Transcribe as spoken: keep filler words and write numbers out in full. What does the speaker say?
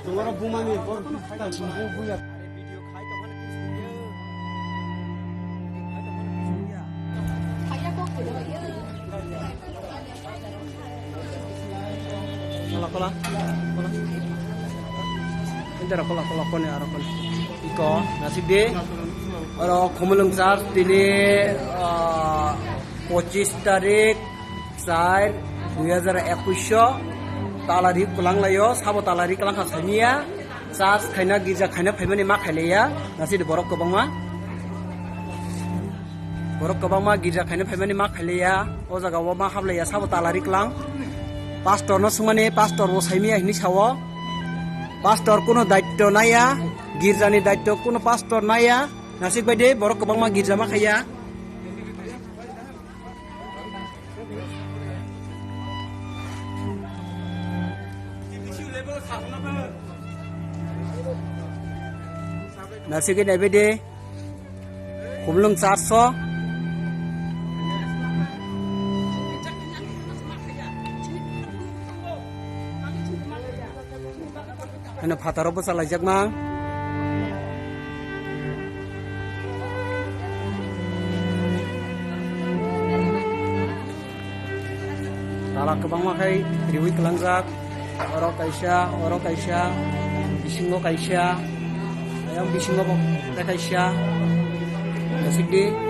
Kola, kola, kola. Ini aro kola, kola, kone, aro kone. Iko, nasib de. Oro Khumulwng Church tini, ah, pochis tarik, char, dui hajar ekush o talari kwlang laio, sabo talari kwlang kha saimia. Church khaina, girja khaina phaimani ma khailaiya, nasib de borok kwbangma. Borok kwbangma girja khaina phaimani ma khailaiya, o jaga o ma hablaiya, sabo talari kwlang. Pastor no swngmani, pastor bo saimia hinwi sao. Pastor kuno daitto naiya, girjani daitto kuno pastor naiya, nasib bai de borok kwbangma girja ma khaiya. Nasib bai de. Khumulwng Church o. Heno phataro bwsa laijakma. Tala kwbangma khai riwi kwlangjak. Oro kaisa, oro kaisa, bisingo kaisa, ayang bisingo bo tei kaisa. Nasikdi.